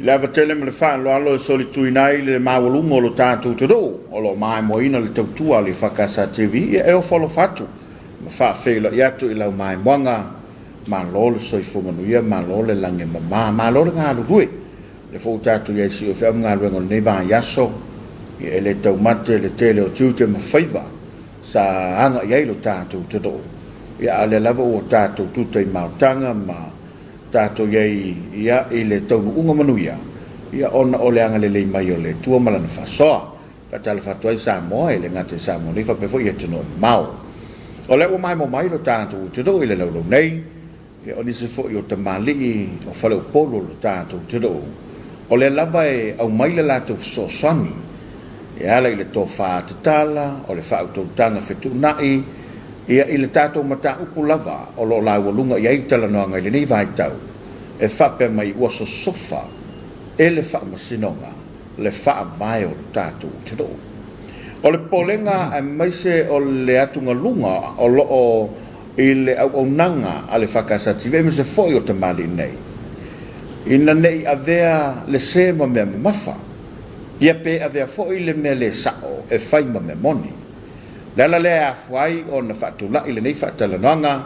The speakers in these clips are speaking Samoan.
I le ava tele ma le faaaloalo e solituina ai le maualuga o lo tatou atunuu o lo o maimoaina le tautua a le EFKS TV, ia e ofo alofa atu ma faafeiloai atu i lau maimoaga. Malo le soifua manuia, malo le lagi e mama, malo le galulue. O lea foi ua tatou i ai i siuofeau ma galuega o lenei vaiaso, ia e le taumate le tele o tiute ma faiva sa aga i ai lo tatou atunuu, ia a o lea lava ua tatou tuta i maotaga ma tatou i ai ia i le taunuuga manuia, ia ona o le agalelei mai o le Atua ma Lana faasoa. E faatalofa atu ai Samoa, e le gata i Samoa nei faapea foi i atunuu e mamao. O lea ua maimoa mai lo tatou atunuu i le laulau nei, ia o nisi foi o tamalii o faleupolu o lo tatou atunuu, o lea lava e aumai le latou fesoasoani e ala i le tofa tatala, o le faautautaga fetuunai, ia i le tatou mataupu lava o lo o laualuga i ai talanoaga i lenei vaitau, e faapea mai ua sosofa e le Faamasinoga le faavae o le tatou atunuu. O le popolega aemaise o le atugaluga o lo o i le auaunaga a le FKSTV aemaise foi o tamalii nei, ina ne i avea le se ma mea mamafa, ia pe avea foi le mea le sa'o e fai ma mea moni. O le ala lea e afua ai ona faatulai lenei faatalanoaga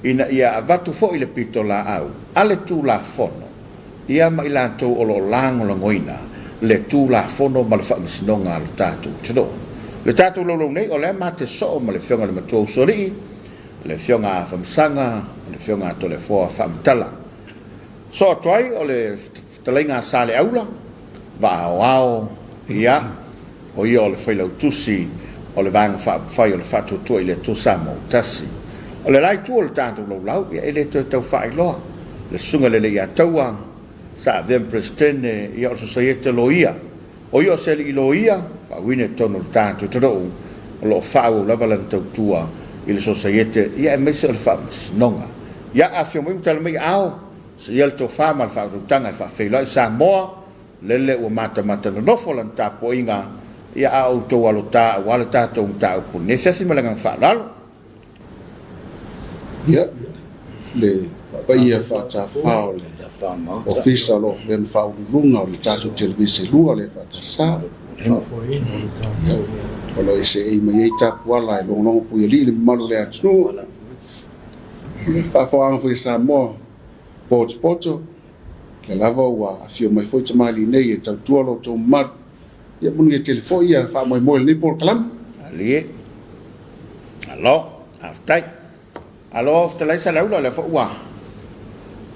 ina ia avatu foi le pitolaau a le Tulafono ia ma i latou o lo o lagolagoina le Tulafono ma le Faamasinoga a lo tatou atunuu. Le tatou laulau nei, o lea ma te soo ma le Afioga i le Matua Usoalii, le Afioga a Famasaga, le Afioga a Toleafoa Faamatala. Soo atu ai o le Fetalaiga a Saleaula, Vaaoao, ia, o ia o le Failautusi o le Vaega Faaupufai o le Faatuatua i le Atua Samoa ua Tasi. O le la itu o le tatou laulau, ia e le toe tau faailoa le Susuga i le Leiataua sa avea ma Peresetene ia o le Sosaiete Loia. O ia o se alii loia faauuina i totonu o le tatou atunuu o lo o faaauau lava lana tautua i le Sosaiete ia aemaise o le Faamasinoga. Ia afio mai ma tala mai aao, seia le tofa ma le faautautaga e faafeiloai Samoa Lele ua matamata nonofo lana tapuaiga ia a outou alota aua le tatou mataupu lenei afiafi ma le agaga faaaloalo. Ia, le paia faatafa o le Ofisa o lo o avea ma Faauluuluga o le tatou Televise 2 le EFKS, ia, o lo o seei mai ai tapuala e logologo puialii le mamalu o le atunuu, ia, faafofogaaga foi a Samoa potopoto. Lea lava ua afio mai foi tamalii nei e tautua lo outou mamalu. Ia manuia tele foi ia faamoemoe o lenei polokalame. Alie. Malo, faafetai. Malo fetalai Saleaula, o lea foi ua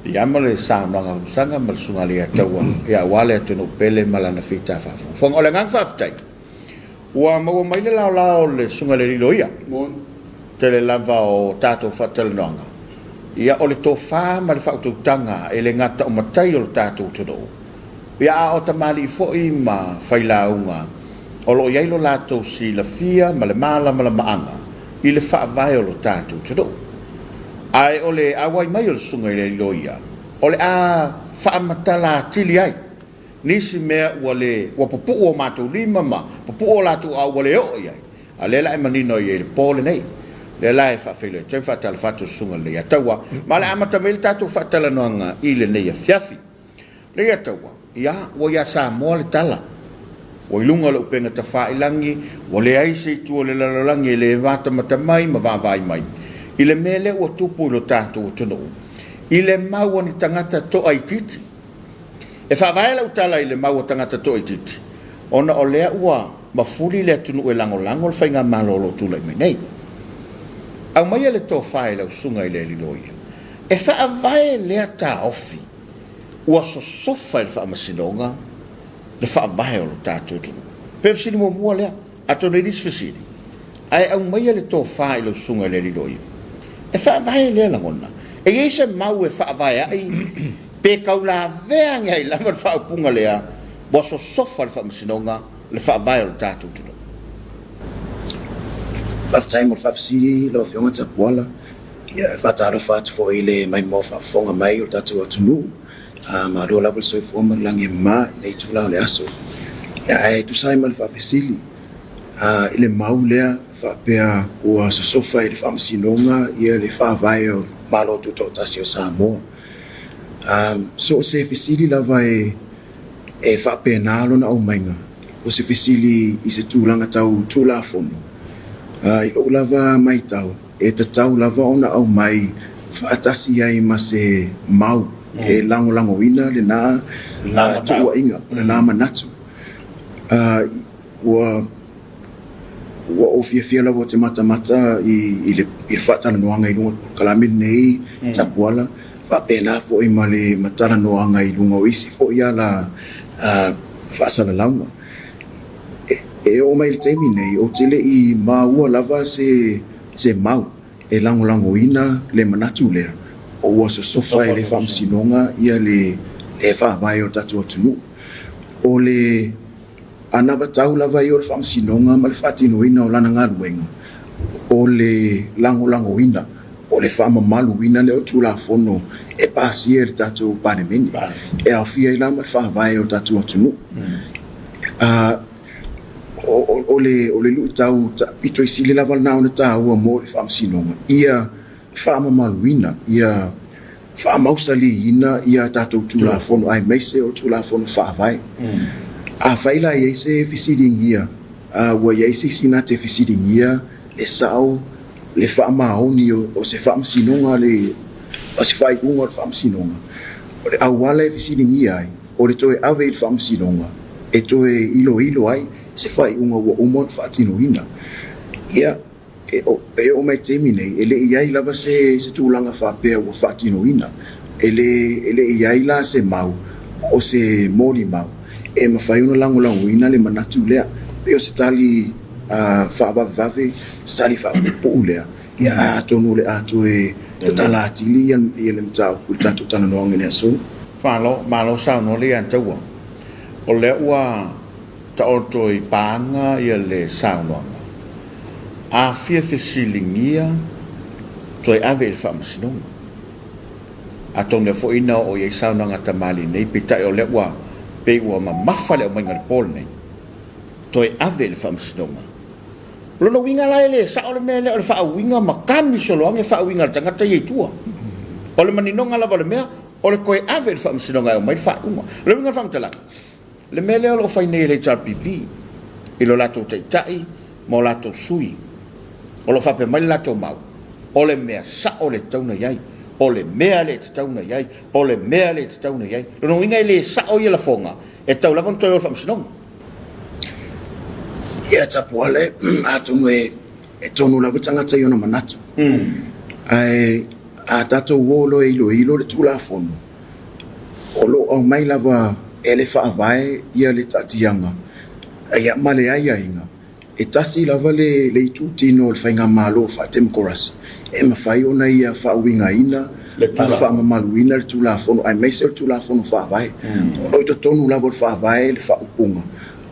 piiama le saunoaga a Famasaga ma le Susuga a Leiataua ia aua le atunuu pele ma lana fita faafogafoga. O le agaga faafetai, Ua maua mai le laolao o le Susuga i le Alii Loia. Tele lava o tatou faatalanoaga, ia o le tofa ma le faautautaga e le gata o matai o le tatou atunuu, ia a o tamalii foi ma failauga o lo o i ai lo latou silafia ma le malamalamaaga i le faavae o lo tatou atunuu. Ae o le auai mai o le Susuga i le Alii Loia, o le a faamatala atili ai Nisi mea ua le, ua pupu'u o matou lima ma pupu'u o latou aao ua le oo i ai, a o lea la e manino i ai i le po lenei. O lea la e faafeiloai atu ai ma faatalofa atu i le Susuga i le Leiataua, ma o le a amata mai le tatou faatalanoaga i lenei afiafi. Leiataua, Ia, ua ia Samoa le tala. Ua i luga o le upega tafailangi, ua leai se itu o le lalolagi e le matamata mai ma vaavaai mai i le mea lea ua tupu i lo tatou atunuu, i le mau a ni tagata toaitiiti. E faavae lau tala i le mau a tagata toaitiiti, ona o lea ua mafuli le atunuu e lagolago le faigamalo o lo o tulai mai nei. Aumaia le tofa i lau susuga i le alii loia, e faavae lea taofi ua sosofa e le faamasinoga le faavae o lo tatou atunuu. Pe fesili muamua lea. Atonu e i ai nisi fesili, ae aumaia le tofa i lau susuga i le alii loia. E faavae lea lagona. E i ai se mau e faavae ai pe taulavea ane ai lava le faaupuga lea ua sosofa le faamasinoga le faavae o le tatou atunuu. Faafetai mo le faafesili lau Afioga Tapuala. Ia, e faatalofa atu foi i le maimoa faafofoga mai o le tatou atunuu. Malo lava le soifua ma le lagi e mama i lenei itula o le aso. Ae tusa ai ma le faafesili i le mau lea faapea ua sosofa i le Faamasinoga le Faavae o Malo Tutoatasi o Samoa. So o se fesili lava e E faapena lona aumaiga o se fesili i se tulaga tau Tulafono. I lou lava matau, e tatau lava ona aumai faatasi ai ma se mau e lagolagoina lena tuuaiga o lena manatu. Ua Ua ou fiafia lava ou te matamata i le faatalanoaga i luga o le polokalame lenei, Tapuala, faapena foi ma le talanoaga i luga o isi foi ala faasalalauga. E oo mai i le taimi nei, ou te le i maua lava se mau e lagolagoina le manatu lea ua sosofa e le Faamasinoga le Faavae o le tatou atunuu. O le anavatau lava ia o le Faamasinoga ma le faatinoina o lana galuega, o le lagolagoina, o le faamamaluina lea o Tulafono e pasia e le tatou Palemene, e aofia ai la ma le Faavae o le tatou atunuu. O le luitau pito i sili lava lena ona taua mo le Faamasinoga, ia faamamaluina, ia faamausaliina ia tatou Tulafono aemaise o Tulafono Faavae. Afai la e i ai se fesiligia, ua i ai se isi na te fesiligia le sao, le faamaoni o se faamasinoga, o se faaiuga o le faamasinoga, o le auala e fesiligia ai, o le toe ave i le faamasinoga e toe iloilo ai se faaiuga ua uma ona faatinoina. Ia. E oo mai i le taimi nei, e le i i ai lava se tulaga faapea ua faatinoina. E le i i ai la se mau o se molimau e mafai ona lagolagoina le manatu lea. E pei o se tali faavavevave, se tali faapuupuu lea, ia atonu o le a toe tatala atili le mataupu i le tatou talanoaga i le aso. Malo, malo saunoa le ia Taua. O lea ua Taoto i paaga ia le saunoaga. A fia fesiligia, toe ave i le Faamasinoga. Atonu lea foi na oo i ai saunoaga a tamalii nei, peitai o lea ua pei ua mamafa le aumaiga i le po lenei, toe ave i le Faamasinoga. O lona uiga la e le sao le mea lea o le faauiga ma kami solo age faauiga a le tagata ia i tua. O le maninoga lava o le mea, o le toe ave i le Faamasinoga e aumai le faaiuga. O le uiga o le faamatalaga, Le mea lea o lo o fai nei e le HRPP i lo latou taitai ma o latou sui, o lo o faapea mai le latou mau, o le mea sao le tatau ona i ai, o le mea le tatau ona i ai, o le mea le tatau ona i ai. Lona uiga e le sao ia lafoga, e tatau lava ona toe o i le faamasinoga. Ia Tapuala, atonu e tonu lava tagata i ona manatu, ae a tatou o loa e iloilo le Tulafono, O lo o aumai lava e le Faavae ia le taatiaga ma le aiaiga, e tasi lava le itutino o le faigamalo faatemokarasi e mafai ona ia faauigaina ma faamamaluina le Tulafono aemaise o le Tulafono Faavae. O lo o i totonu lava o le Faavae le faaupuga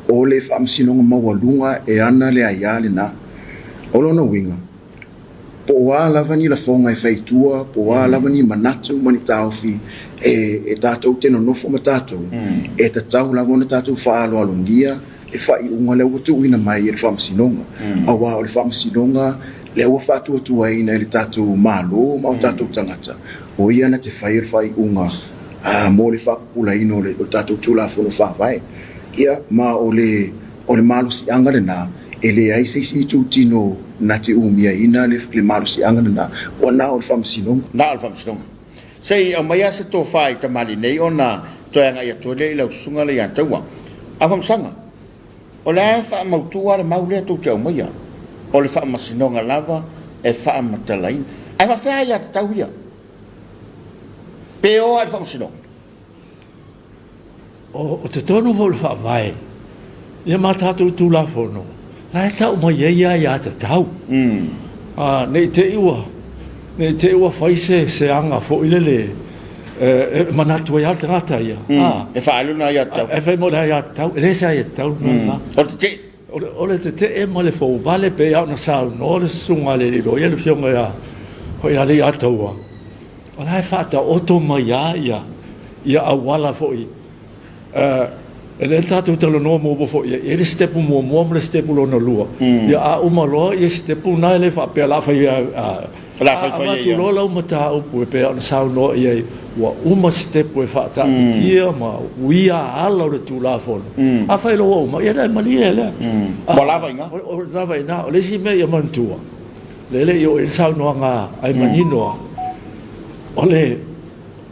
o le Faamasinoga Maualuga e ana le aia lena. O lona uiga, Po o a lava ni lafoga e fai i tua, po o a lava ni manatu ma ni taofi e tatou te nonofo ma tatou, e tatau lava ona tatou faaaloalogia le faaiuga lea ua tuuina mai e le Faamasinoga. Aua o le Faamasinoga lea ua faatuatuaina e le tatou Malo ma o tatou tagata, o ia na te faia le faaiuga mo le faapupulaina o le tatou Tulafono Faavae. Ia, ma o le malosiaga lena E leai se isi itutino na te umiaina le malosiaga lena, ua na o le Faamasinoga. Na o le Faamasinoga. Se i aumaia se tofa i tamalii nei ona toe agai atu ai lea i lau susuga lea ia Taua. Afamasaga, o le a e faamautu lava le mau lea tou te aumaia, o le Faamasinoga lava e faamatalaina. Ae faafefea aiatatau ia? Pe o lava i le Faamasinoga? O totonu foi o le Faavae ia ma tatou Tulafono, la e tau mai ai aiatatau. Ne i te i ua, ne i te i ua fai se se aga foi lele e manatu ai lava le tagata ia, E faaalu lena aiatatau. E fai mo le aiatatau, e le se aiatatau lena. O le tetee. O le tetee ma le fouvale pei lava ona saunoa le susuga a le alii loia le afioga ia foi ia Leiataua, O la e faataoto mai lava ia auala foi e lea tatou talanoa muamua foi i ai, e i ai le sitepu muamua ma le sitepu lona lua. Ia a uma loa ia sitepu na e le faapea o le a fai avatu loa lau mataupu e pei ona saunoa i ai. Ua uma sitepu e faataatitia ma uia ala o le Tulafono. Afai loa ua uma, ia lea e malie lea. Ua lava i ina. Ua lava i ina. O le isi mea ia manatua, lea e le i oo i ai le saunoaga ae manino lava, o le,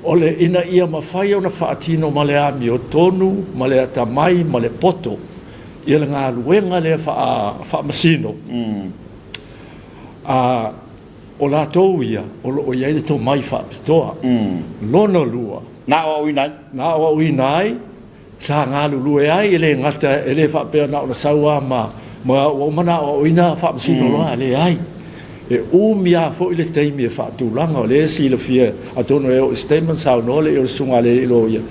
o le ina ia mafai ona faatino ma le amiotonu ma le atamai ma le poto ia le galuega lea faamasino, a O latou ia o lo o i ai le tomai faapitoa. Lona lua. Na aoaoina ai. Na aoaoina ai, sa galulue ai, e le gata, e le faapea na ona sau lava ma, ma ua uma ona aoaoina faamasino loa, leai. E umi lava foi le taimi e faatulaga, o lea e silafia, atonu e oo i se taimi ona saunoa lea o le susuga a le alii loia,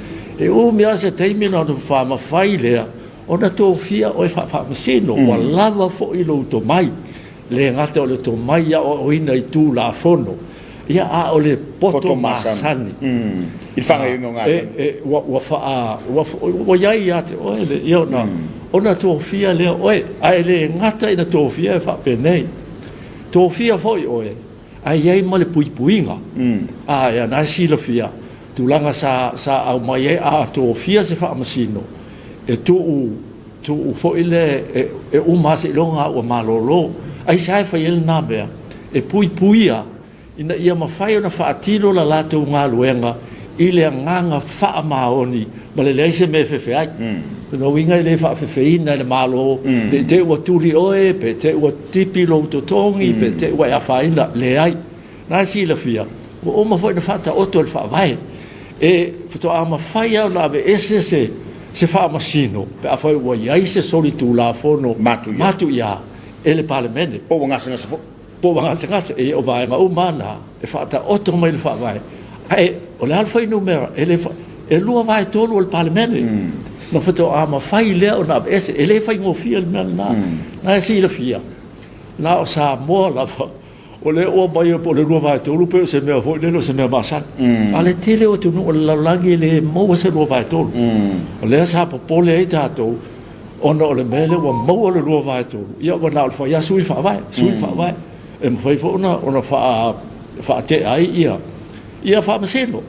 e umi lava se taimi ona faamafai lea ona tofia oe faafaamasino, ua lava foi lou tomai. le gata o le tomai aoaoina i Tulafono, ia a o le poto masani i le faagaoioiga o galuega. E, ua, ua faa, ua, ua i ai ia te oe le, ia ona, ona tofia lea oe, ae le gata ina tofia e faapenei, tofia foi oe, ae i ai ma le puipuiga. A, ia na e silafia, tulaga sa, sa aumai ai, a tofia se faamasino, e tuu tuu foi le e uma lava seiloga ua malolo. Aisea e fai ai lena mea? E puipuia ina ia mafai ona faatino la latou galuega i le agaga faamaoni ma le leai se mea e fefe ai. O lona uiga e le faafefeina e le Malo pe te i ua tuli oe, pe te i ua tipi lou totogi, pe te i ua e afaina. Leai. Na e silafia, ua uma foi ona faataoto e le Faavae, e faatoa mafai lava ona aveese se se faamasino pe afai ua i ai se solitulafono matuia e le Palemene. Po ua gasegase foi. Po ua gasegase. E, o vaega uma lava na e faataoto mai le Faavae. Ae o le a le fuainumera? E le, e 2/3 o le Palemene na faatoa mafai lea ona aveese. E le faigofie le mea lena. Na e silafia, na o Samoa lava O lea ua aumai po o le 2/3 pei o se mea foi lele o se mea masani. A o le tele o atunuu o le lalolagi e le maua se 2/3. O lea sa popole ai tatou ona o le mea lea ua maua le 2/3, ia ua na o le fai lava sui le faavae, sui le faavae. E mafai foi ona faatea ai ia faamasino.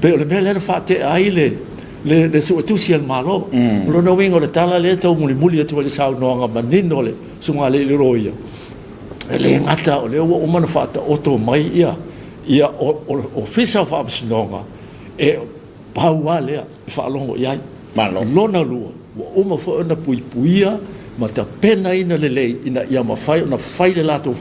Pei o le mea lea na faatea ai le suetusi a le Malo. O lona uiga o le tala lea e taumulimuli atu ai i le saunoaga manino a le Susuga a le Loia, E le gata o lea ua uma ona faataoto mai ia ia Ofisa o Faamasinoga, e pau lava lea e faalogo i ai. Malo. Lona lua, ua uma foi ona puipuia ma tapenaina lelei ina ia mafai ona fai le latou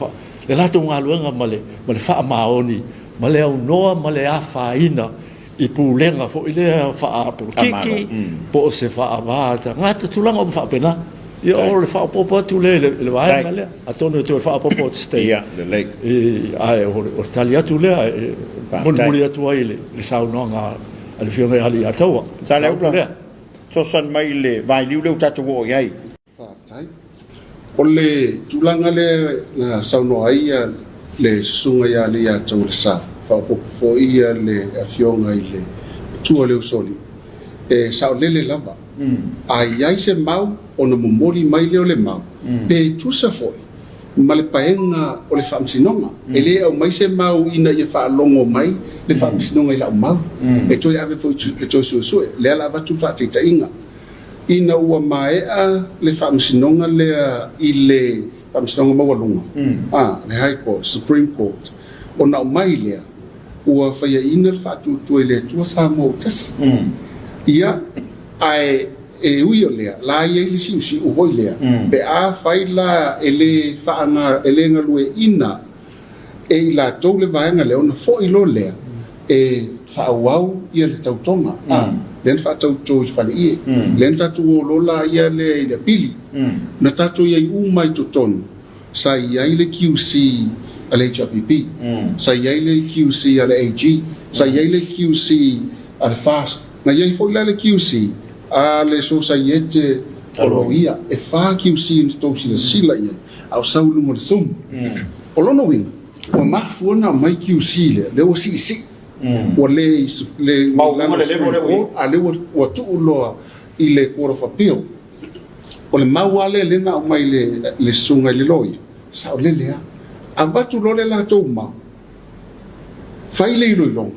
le latou galuega ma le ma le faamaoni ma le aunoa ma le afaina i pulega foi lea faapolokiki po o se faava tagata, tulaga uma faapena. Ia o le faaopoopo atu lea i le vaega lea, atonu e toe faaopoopo atu se taimi. Ia, lelei. Ae o le tali atu lea e mulimuli atu ai i le saunoaga a le Afioga ia Alii-Ataua. Saleaula, fesoasoani mai i le vailiu lea ua tatou oo i ai. Faafetai. O le tulaga lea na saunoa ai le Susuga ia Alii-Ataulesa, faaopoopo foi le Afioga i le Matua Leusolii, e saolele lava. A i ai se mau, ona momoli mai lea o le mau, pe tusa foi ma le paega o le Faamasinoga. E le aumai se mau ina ia faalogo mai le Faamasinoga i lau mau, e toe ave foi e toe suesue. O lea o le a avatu le faataitaiga. Ina ua maea le faamasinoga lea i le Faamasinoga Maualuga, a, le High Court, Supreme Court, ona aumai lea, ua faiaina le faatuatua i le Atua Samoa ua tasi. Ia, ae e ui o lea, la i ai le siusiu foi lea, pe afai la e le faaga, e le galueaiina e i latou le vaega lea, ona foi loa lea e faaauau ia le tautoga, a, lea na faatauto i le faleie, lea na tatou o loa laia lea i le apili, na tatou i ai uma i totonu, sa i ai le QC a le HRPP, sa i ai le QC a le AG, sa i ai le QC a le FAST, na i ai foi la le QC a le Sosaiete o Loia, e fa QC na tou silasila i ai, a o sau i luga o le Zoom. O lona uiga, ua mafua ona aumai QC lea, lea ua siisii, ua le i lalo o le Supreme Court, a o lea ua tuu loa i le Court of Appeal. O le mau lava lea lea na aumai i le susuga i le loia, saolele lava. Avatu loa le latou mau, fai le iloiloga.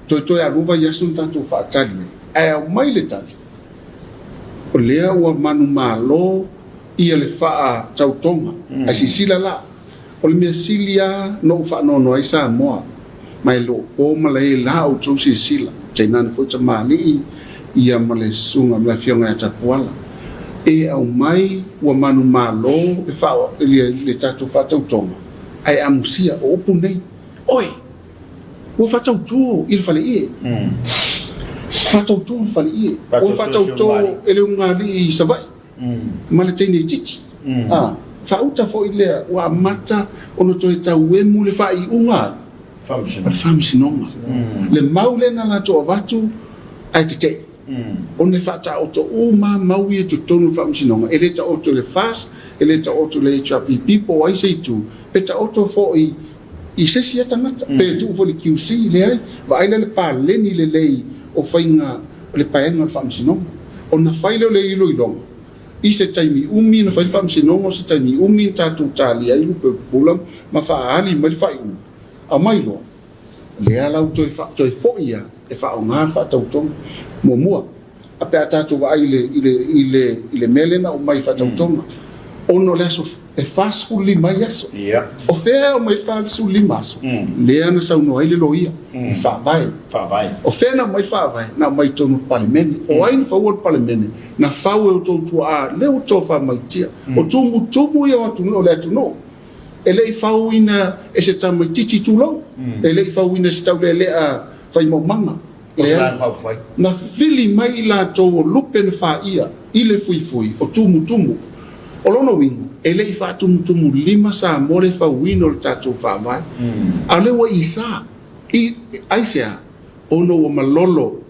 Toetoe a lua vaiaso na tatou faatali ai, ae aumai le tali, o lea ua manumalo ia le faatautoga. Ae silasila la, o le mea sili lava na ou faanoanoa ai Samoa, ma e le o po malae la outou silasila, tainane foi tamalii ia ma le susuga ma le afioga ia Tapuala, e aumai ua manumalo le, le tatou faatautoga, ae amusia, o upu nei, Oi! Ua faatauto i le faleie. Faatauto i le faleie. Ua faatauto e le ulugalii i Savaii ma le teine itiiti. A, faauta foi lea ua amata ona toe tauemu le faaiuga ai o le Faamasinoga. Le mau lea na latou avatu ae tete'i. Ona e faataoto uma mau ia i totonu o le Faamasinoga, e le taoto i le FAST, e le taoto i le HRPP po o ai se itu, e taoto foi i se isi lava tagata, pe tuu foi i le QC, leai, vaai la le paleni lelei o faiga o le paega o le Faamasinoga. Ona fai lea o le iloiloga, i se taimi umi ona fai le Faamasinoga, o se taimi umi ona tatou talia ai lupe pupula ma faaali mai le faaiuga, aumai loa, lea la ua toe, toe foi lava e faaaoga le faatautoga. Muamua, A pe a tatou vaai i le, i le, i le, i le mea lea na aumai i faatautoga, ona o le aso e 45 ai aso. Ia. O fea e aumai ai le 45 aso? Lea na saunoa ai le loia, le Faavae. Faavae. O fea na aumai le Faavae? Na aumai i totonu o le Palemene. O ai na faua le Palemene? Na fau e outou tuaa, lea ua tofamaitia. O tumutumu ia o atunuu, o le atunuu. E le i fauina e se tamaitiiti tulou, e le i fauina e se taulealea fai maumaga. Lea, na fili mai i latou o lupe na faia i le fuifui o tumutumu. O lona uiga, e le i faatumutumulima Samoa le fauina o le tatou Faavae. A o lea ua isa. I, aisea? Ona ua malolo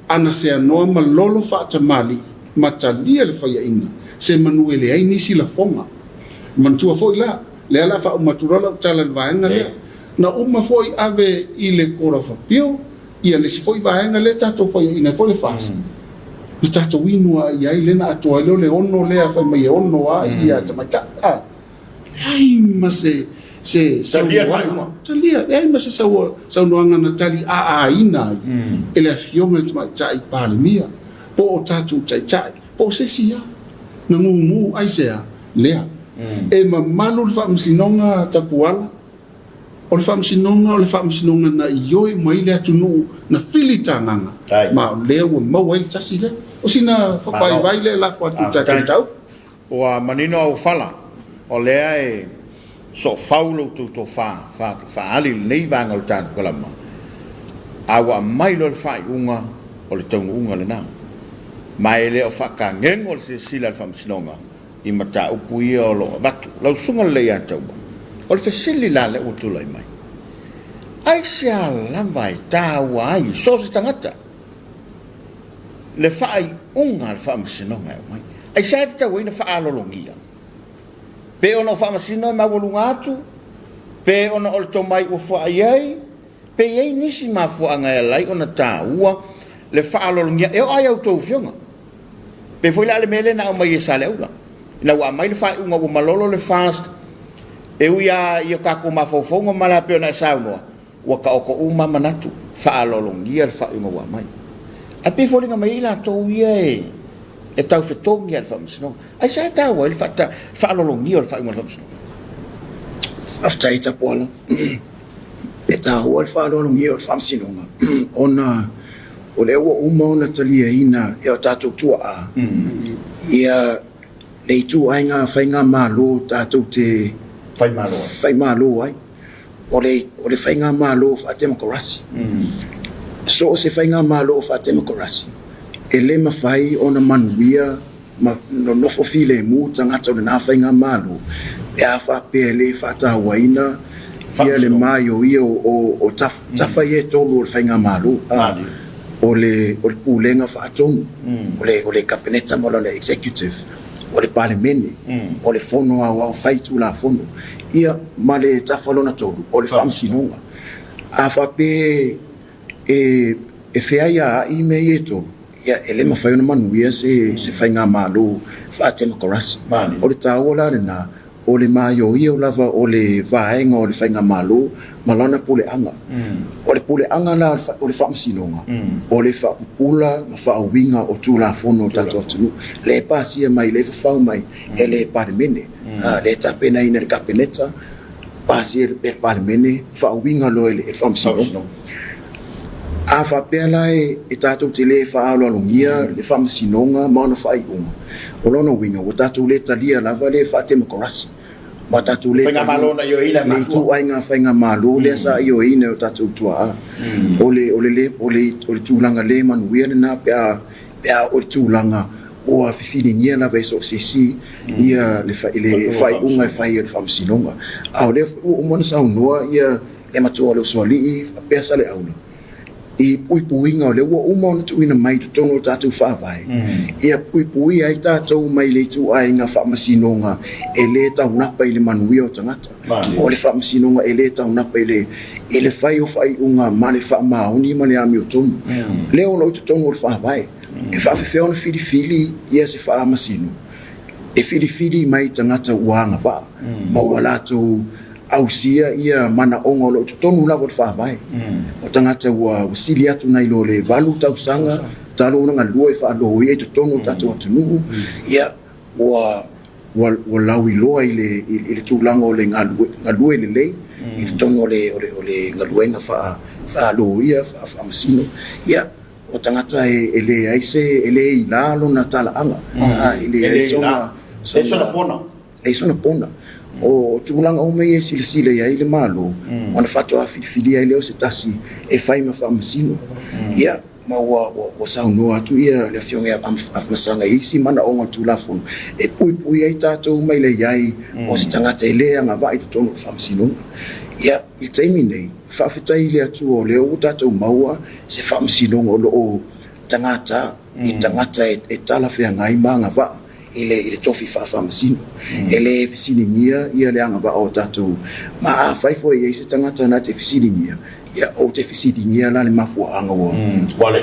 ana seanoa malolo faatamalii ma talia le faiaina, se manu e leai nisi lafoga. Manatua foi la, lea o le a faauma atu loa lau tala i le vaega lea. Na uma foi ave i le Court of Appeal ia le isi foi vaega lea tatou faiaina ai foi le FAST. Na tatou inu lava i ai lea na atoa ai lea o le ono lea fai mai e ono lava ia tamaitai. A, leai ma se se saunoaga, talia, leai ma se saunoaga na tali aaina ai e le Afioga i le Tamaitai Palemia po o tatou Taitai po o se isi lava. Na gugu aisea? Lea. E mamalu le Faamasinoga Tapuala. O le Faamasinoga o le Faamasinoga na ioe uma ai le atunuu na filitagaga, ma o lea ua maua ai le tasi lea. O sina faavaivai lea e lafo atu i le tatou mataupu. Ua manino auofala, o lea e soofau lo outou tofa faaali i lenei vaega o le tatou kalama, a ua aumai loa le faaiuga o le taunuuga lena. Ma e le o faakagego le silasila a le Faamasinoga i mataupu ia o lo o avatu. Lau Susuga Lelei ia Taua, o le fesili la lea ua tulai mai, aisea lava e taua ai i so o se tagata le faaiuga a le Faamasinoga e aumai? Aisea e tatau ai ona faalologia? Pe ona o Faamasino e maualuga atu? Pe ona o le tomai ua fuaa i ai? Pe i ai nisi mafuaaga e ala ai ona taua le faalologia e oo lava i a outou afioga? Pei foi la le mea lea na aumai e Saleaula, ina ua aumai le faaiuga ua malolo le FAST, e ui lava i o tatou mafaufauga ma la pei ona e saunoa, ua taoto uma lava manatu, faaaloalogia le faaiuga ua aumai. Ae pei e foliga mai ai latou ia e taufetogi lava i le Faamasinoga. Aisea e taua ai le faaaloalogia o le faaiuga a le Faamasinoga? Faafetai Tapuala. E taua le faaaloalogia o le Faamasinoga ona o lea ua uma ona taliaina e o tatou tuaa ia le ituaiga faigamalo tatou te faimalo ai. O le, o le faigamalo faatemokarasi. So o se faigamalo faatemokarasi, e le mafai ona manuia ma nonofo filemu tagata o lena faigamalo pe a faapea e le faatauaina ia le maioio o tafa ia e tolu o le faigamalo, o le Pulega Faatonu, o le Kapeneta ma lona Executive, o le Palemene, o le Fono Aoao Faitulafono, ia ma le tafa lona tolu, o le Faamasinoga. A faapea e feaiaai mea ia e tolu, ia e le mafai ona manuia se faigamalo faatemokarasi. O le taua la lena. O le maioio lava o le vaega o le Faigamalo ma lana puleaga. O le puleaga la o le Faamasinoga, o le faapupula ma faauiga o Tulafono o le tatou atunuu, lea e pasia mai, lea e fafau mai e le Palemene, lea e tapenaina e le Kapeneta, pasia e le Palemene, faauiga loa e le Faamasinoga. A faapea la e tatou te le faaaloalogia le Faamasinoga ma ona faaiuga, o lona uiga ua tatou le talia lava le faatemokarasi, ma tatou le talia le ituaiga faigamalo lea sa ioeina e o tatou tuaa. O le tulaga le manuia lena pe a oo i le tulaga ua fesiligia lava e so o se isi le faaiuga e fai e le Faamasinoga. A o lea foi ua uma ona saunoa le matua o le Usoalii faapea Saleaula i puipuiga o lea ua uma ona tuuina mai i totonu o le tatou Faavae, ia puipuia ai tatou mai le ituaiga faamasinoga e le taunapa i le manuia o tagata, o le faamasinoga e le taunapa i le fai o faaiuga ma le faamaoni ma le amiotonu. Lea o lo o i totonu o le Faavae. E faafefea ona filifili ia se faamasino? E filifili mai tagata ua agavaa ma ua latou ausia ia manaoga o lo o i totonu lava o le Faavae. O tagata ua sili atu nai lo le 8 tausaga talu ona galue faaloia i totonu o le tatou atunuu, ia ua ua lauiloa i le tulaga o le galue lelei i totonu o le galuega faaloia, faafaamasino. Ia, o tagata e leai se, e le ila lona talaaga, e leai sona leai sona pona. O tulaga uma ia e silasila i ai le Malo, ona faatoa filifilia ai lea o se tasi e fai ma faamasino. Ia, ma ua saunoa atu le Afioga ia Afamasaga i isi manaoga o le Tulafono e puipui ai tatou mai le i ai o se tagata e le agavaa i totonu o le Faamasinoga. Ia, i le taimi nei, faafetai i le Atua o lea ua tatou maua se Faamasinoga o lo o tagata i tagata e talafeagai ma agavaa i le tofi faafaamasino. E le fesiligia le agavaa o tatou, ma afai foi e i ai se tagata na te fesiligia, ia ou te fesiligia la le mafuaaga ua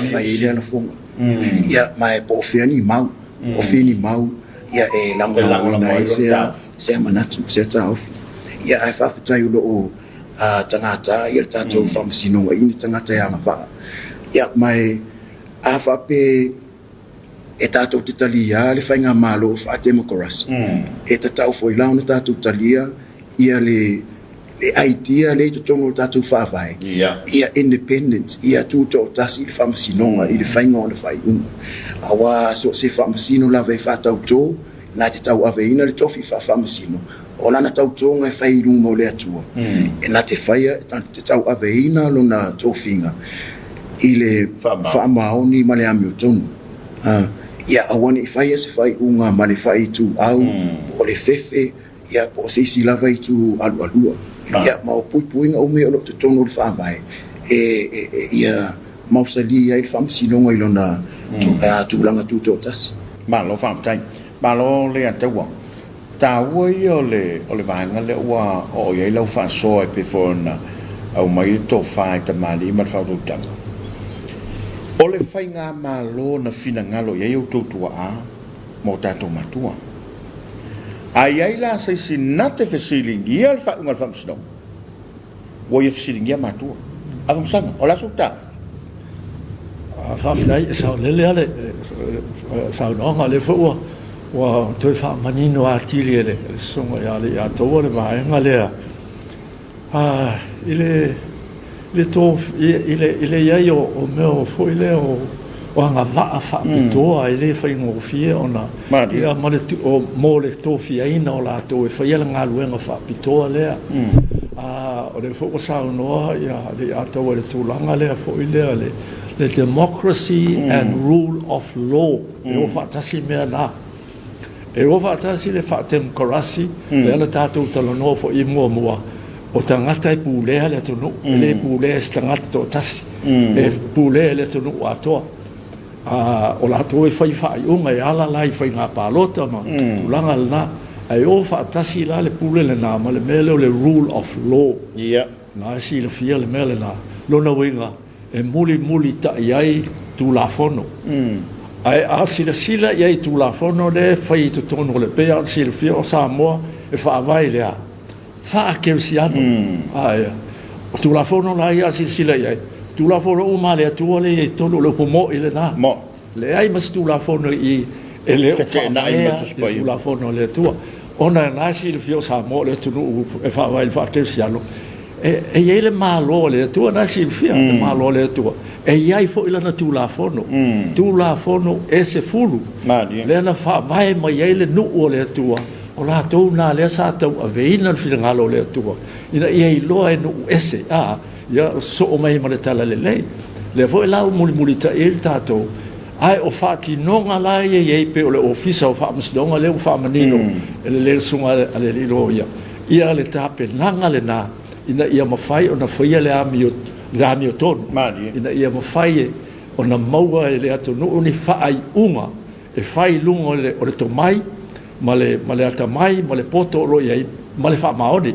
fai ai lea lafoga. Ia, ma e po o fea ni mau, po o fea ni mau ia e lagolagoina ai sea manatu, sea taofi. Ia, ae faafetai o lo o tagata le tatou faamasinoga i ni tagata e agavaa. Ia, ma e a faapea e tatou te talia le faigamalo faatemokarasi, e tatau foi la ona tatou talia ia le idea lea i totonu o le tatou faavae, ia independent, ia tutoatasi le faamasinoga i le faiga o ana faaiuga. Aua so o se faamasino lava e faatauto, na te tauaveina le tofi faafaamasino, o lana tautoga e fai i luma o le Atua, e na te faia, na te tauaveina lona tofiga i le faamaoni ma le amiotonu, ia aua ne i faia se faaiuga ma le faaituau po o le fefe, ia po o se isi lava itu alualua. Ia, ma o puipuiga uma ia o lo o totonu o le Faavae, e ia mausali ai le faamasinoga i lona tulaga tutoatasi. Malo faafetai. Malo le Ataua. Taua ia o le o le vaega lea ua oo i ai lau faasoa e pei foi ona aumai le tofa i tamalii ma le faautautaga. O le faigamalo na finagalo i ai outou tuaa ma o tatou matua. A i ai la se isi na te fesiligia le faaiuga a le Faamasinoga, ua ia fesiligia matua. Afamasaga, o le a sou taofi? Faafetai, e saolele lava le saunoaga, o lea foi ua ua toe faamanino atili e le Susuga ia Leiataua le vaega lea i le le to i le i le i ai o mea foi lea o agavaa faapitoa e le faigofie ona ia ma le mo le tofiaina o latou e faia le galuega faapitoa lea. O lea foi ua saunoa ia Leiataua i le tulaga lea foi lea le democracy and rule of law, e o faatasi mea na. E o faatasi le faatemokarasi, lea na tatou talanoa foi i muamua, o tagata e pulea le atunuu, e le pulea e se tagata toatasi, e pulea e le atunuu atoa. O latou e fai faaiuga e ala la i faiga palota ma tulaga lena, ae o faatasi la le pule lena ma le mea lea o le rule of law. Na e silafia le mea lena. Lona uiga, e mulimulitai ai Tulafono. Ae a silasila i ai i Tulafono lea e fai i totonu o le, pei lava ona silafia o Samoa e faavae i le a? Faa-kerisiano. A ia. O Tulafono la ia a silasila i ai, Tulafono uma a le Atua lea e i ai i totonu, o le upu moni lena. Leai ma se Tulafono i i e le o faavaea i le Tulafono a le Atua. Ona o lena e silafia o Samoa o le atunuu e faavae i le faa-kerisiano, e i ai le Malo a le Atua, o lena e silafia le Malo a le Atua, e i ai foi lana Tulafono, Tulafono e 10, lea na faavae mai ai le nuu o le Atua, o latou na lea sa tauaveina le finagalo o le Atua, ina ia iloa e nuu ese, a, ia sosoo mai ma le talalelei. Lea foi la ua mulimulitai ai le tatou, ae o faatinoga la ia e i ai pei o le Ofisa o Faamasinoga lea ua faamanino e le Susuga a le Alii Loia, ia le tapenaga lena ina ia mafai ona faia le amio, le amiotonu, ina ia mafai ona maua e le atunuu ni faaiuga e fai i luga o le, o le tomai ma le, ma le atamai ma le poto o lo o i ai ma le faamaoni.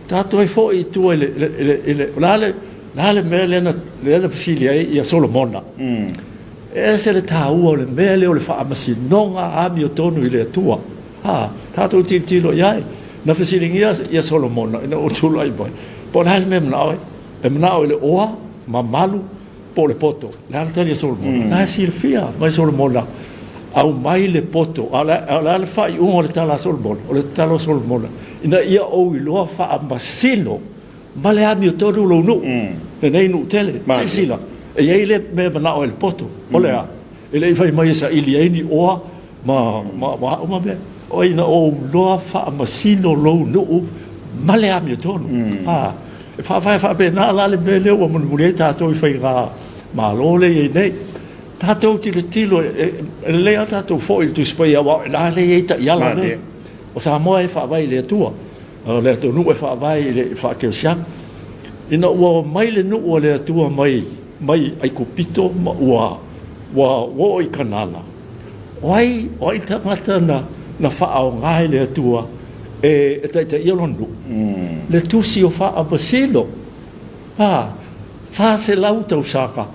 Tatou toe foi i tua i le, i le, i le, o le a le, le a le mea lea na, lea na fesili ai ia Solomona? E ese le taua o le mea lea o le faamasinoga amiotonu i le Atua. A, tatou tilotilo i ai. Na fesiligia ia Solomona ina ua tulai mai, po o le a le mea e manao ai? E manao i le oa, mamalu, po o le poto. O le a le tali a Solomona? Na e silafia mai Solomona, aumai le poto. A o le a le faaiuga o le tala a Solomona? O le tala a Solomona, ina ia ou iloa faamasino ma le amiotonu lou nuu, lenei nuu tele. Silasila, e i ai le mea e manao ai le poto. O le a? E le i fai mai e saili ai ni oa ma, ma, ma a uma mea. O ina ou iloa faamasino lou nuu ma le amiotonu. Mm. A, e faavae faapena la le mea lea ua mulimuli ai tatou i faiga malo lea i ai nei. Tatou tilotilo, e, e lelei lava tatou foi i le Tusi Paia, aua o ina lea e i ai taiala nei. O Samoa e faavae i le Atua, o le atunuu e faavae i le faakerisiano. Ina ua omai le nuu a le Atua mai mai Aikupito ma ua ua oo i Kanana, o ai, o ai tagata na, na faaaoga e le Atua e, e taitaia lona nuu? Le tusi o Faamasino. A, 400 tausaga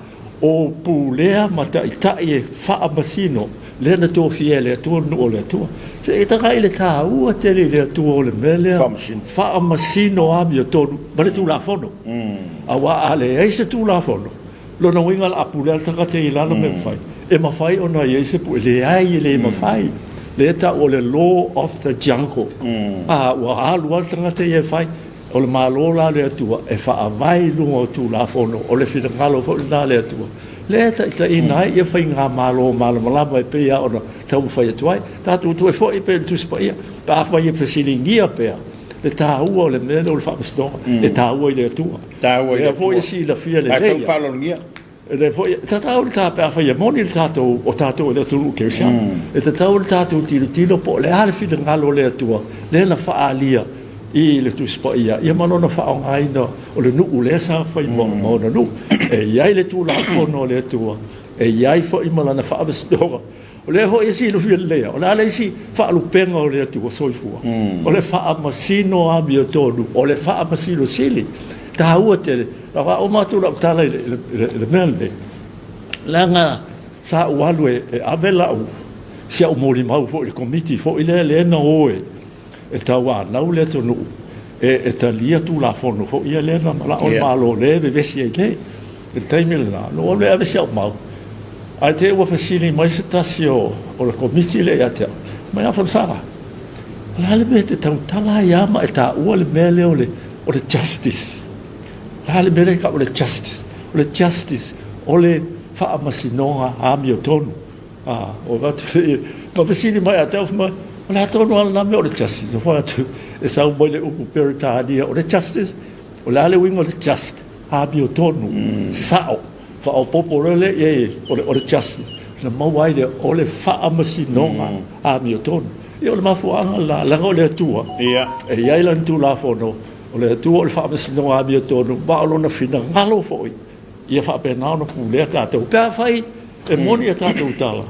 o pulea ma taitai e faamasino lea na tofia e le Atua le nuu o le Atua. Se i tagai i le taua tele i le Atua o le mea lea. Faamasino. Faamasino amiotonu ma le Tulafono. Aua a leai se Tulafono, lona uiga o le a pulea le tagata i lalo mea mafai. E mafai ona i ai se pule? Leai, e le mafai. Lea e tau o le law of the jungle. A ua alu lava le tagata ia e fai. O le Malo la o le Atua e faavae i luga o Tulafono, o le finagalo foi lena a le Atua, lea e taitaiina ai ia faigamalo malamalama e pei lava ona taumafai atu ai. Tatou toe foi e pei o le Tusi Paia, pe afai e fesiligia pea le taua o le mea lea o le faamasinoga, e taua i le Atua. Taua i le Lea foi e Atua. silafia Ae lelei tau ia. faaaloalogia. E le foi, e tatau le ta, pe afai e moni le tatou, o tatou o le atunuu kerisiano, e tatau le tatou tilotilo po o le a le finagalo o le Atua lea na faaalia i le Tusi Paia, ia ma lona faaaogaina o le nuu lea sa fai ma, ma ona nuu. E i ai le Tulafono a le Atua, e i ai foi ma lana faamasinoga. O lea foi e silafia lelei lava, o le a le isi faalupega o le Atua soifua? O le faamasino amiotonu, o le faamasino sili. Taua tele. Na faauma atu lau tala i le, i le, i le mea lenei, leaga sa ou alu e, e ave lau, si au molimau foi i le komiti foi lea, lea na o e, e tauanau le atunuu e, e talia Tulafono foi ia lea na manao le Malo lea e vevesi ai nei. I le taimi lena, na ou alu e ave si au mau, ae te i ua fesili mai se tasi o, o le komiti lea ia te au, mai Afamasaga, o le a le mea e te tautala ai lava ma e taua le mea lea o le, o le justice? O le a le mea lea e tau o le justice? O le justice, o le faamasinoga amiotonu. A, ua avatu le, ma fesili mai ia te au, fai mai, o le a tonu lava lena mea o le justice? Ou fai atu, e sau mai le upu Peretania, o le justice, o le a le uiga o le just? Amiotonu, sao, faaopoopo loa lea i ai, o le, o le justice, na maua ai lea, o le faamasinoga amiotonu. Ia o le mafuaaga lena, leaga o le Atua, e i ai Lana Tulafono, o le Atua o le faamasinoga amiotonu, ma o Lona finagalo foi, ia faapena ona pulea tatou. Pe afai e moni a tatou tala,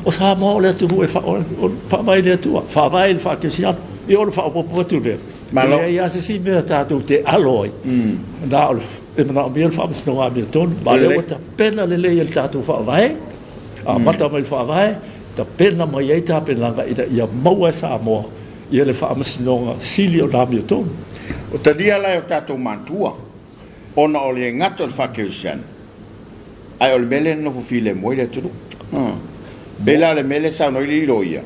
o Samoa o le atunuu e faavae i le Atua, faavae i le faakerisiano. Ia o le faaopoopo atu lea. E leai lava se isi mea tatou te alo ai, na o le, e manaomia le faamasinoga amiotonu. Ma o lea ua tapena lelei e le tatou Faavae, amata mai le Faavae, tapena mai ai tapenaga ina ia maua e Samoa. ia le Faamasinoga Sili o le amiotonu. O talia la e o tatou matua, ona o le gata o le faakerisiano, ae o le mea lea na nofo filemu ai le atunuu. E pei la o le mea lea e saunoa ai le loia,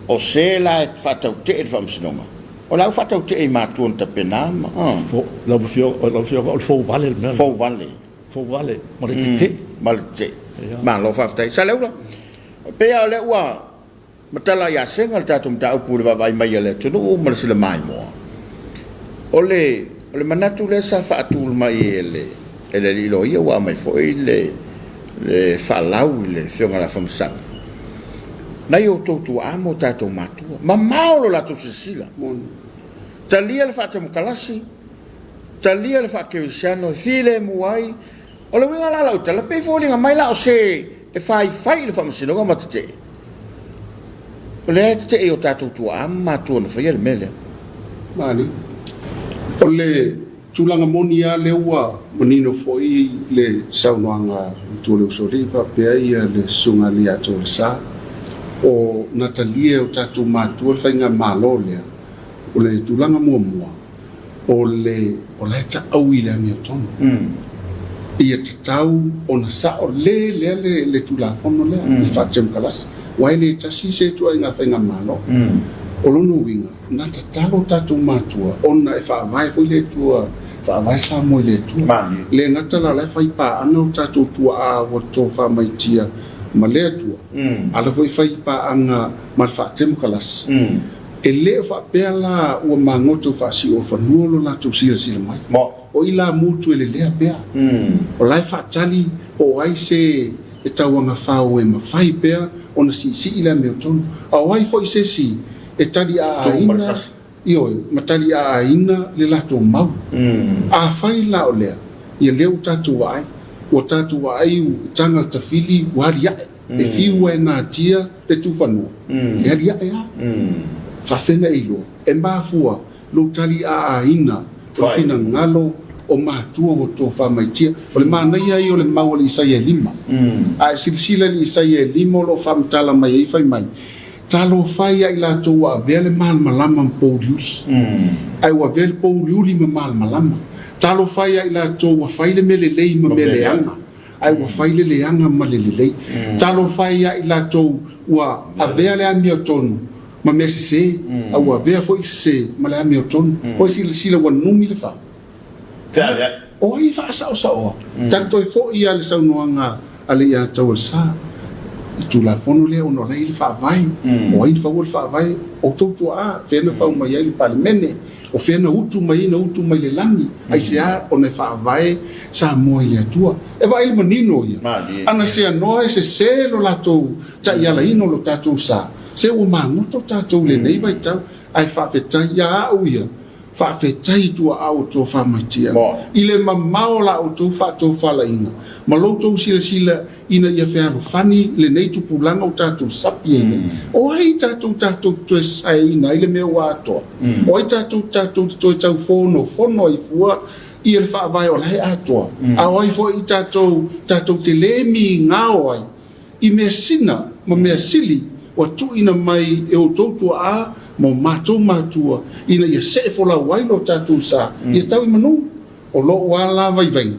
o se la e faatautee le Faamasinoga, o la ua faatautee i matua na tapena ma. Lau Afioga, o le fouvale le mea lena. Fouvale. Fouvale ma le tetee. Ma le tetee. Malo faafetai. Saleula, e pei lava o lea ua matala ia Sega le tatou mataupu i le vaavaai mai a le atunuu ma le sila maimoa. O le, o le manatu lea sa faatulai mai e le, e le alii loia ua aumai foi le, le faalau i le Afioga ia Afamasaga, nai outou tuaa ma o tatou matua, mamao lo latou silasila. Talia le faatemokalasi, talia le faakerisiano e filemu ai. O le uiga la o lau tala, pei e foliga mai la o se e faifai i le faamasinoga ma tetee. O lea e tetee i o tatou tuaa ma matua na faia le mea lea. Mali. O le tulaga moni lava lea ua manino foi le saunoaga a Matua Leusolii faapea ia le Susuga Alii-Atoa-o-le-Sa, o na talia e o tatou matua le faigamalo lea. O le tulaga muamua, o le o la e taau i le amiotonu. Ia tatau ona sao le lea le le Tulafono lea i le faatemokalasi, aua e le tasi se ituaiga faigamalo. O lona uiga, na tatalo tatou matua ona e faavae foi le Atua, faavae Samoa i le Atua. E le gata la o la e fai paaga o tatou tuaa ua tofa maitia ma le Atua, a o la foi e fai paaga ma le faatemokalasi. E le o faapea la ua magoto faasiuofanua lo latou silasila mai. O i la mutu e lelea pea. O la e faatali po o ai se e tauagafao e mafai pea ona siisii le amiotonu. A o ai foi se isi e taliaaina, ioe, ma taliaaina le latou mau. Afai la o lea, ia lea ua tatou vaai, ua tatou vaai ua taga le tafili ua aliae. E fiu e natia le tufanua, e aliae lava. Faafena e iloa, e mafua lou taliaaina o le finagalo o matua ua tofa maitia. O le manaia ia o le mau a le Isaia e lima. A e silasila i le Isaia e lima o lo o faamatala mai ai fai mai, Talofa ia i latou ua avea le malamalama ma pouliuli, ae ua avea le pouliuli ma malamalama. Talofa ia i latou ua fai le mea lelei ma mea leaga. ae ua fai le leaga ma le lelei. Talofa e ia i latou ua avea le amiotonu ma mea sese, a ua avea foi le sese ma le amiotonu. Oi silasila ua numi le fau. O ai e faasaosaoa? Tatou toe foi lava i le saunoaga a le ia Taualesa, i Tulafono lea ona o la e i ai le Faavae. O ai na faua le Faavae? O outou tuaa, fea na fau mai ai le Palemene? O fea na utu mai ai na utu mai le lagi? Aisea ona e faavae Samoa i le Atua? E vaai le manino ia. Ana seanoa e sese lo latou taialaina o lo tatou sa, se ua magoto tatou i lenei vaitau. Ae faafetai ia au ia, faafetai i tuaau o tofa maitia, i le mamao o la outou faatofalaiga ma lo outou silasila ina ia fealofani lenei tupulaga o tatou sapi ai nei. O ai tatou tatou te toe saeina ai le mea ua atoa? O ai tatou tatou te toe taufonofono ai fua ia le faavae o la e atoa? A o ai foi tatou tatou te le migao ai i mea sina ma mea sili ua tuuina mai e outou tuaa ma o matou matua ina ia see folau ai lo tatou sa ia tau i manu? O lou a la vaivaiga,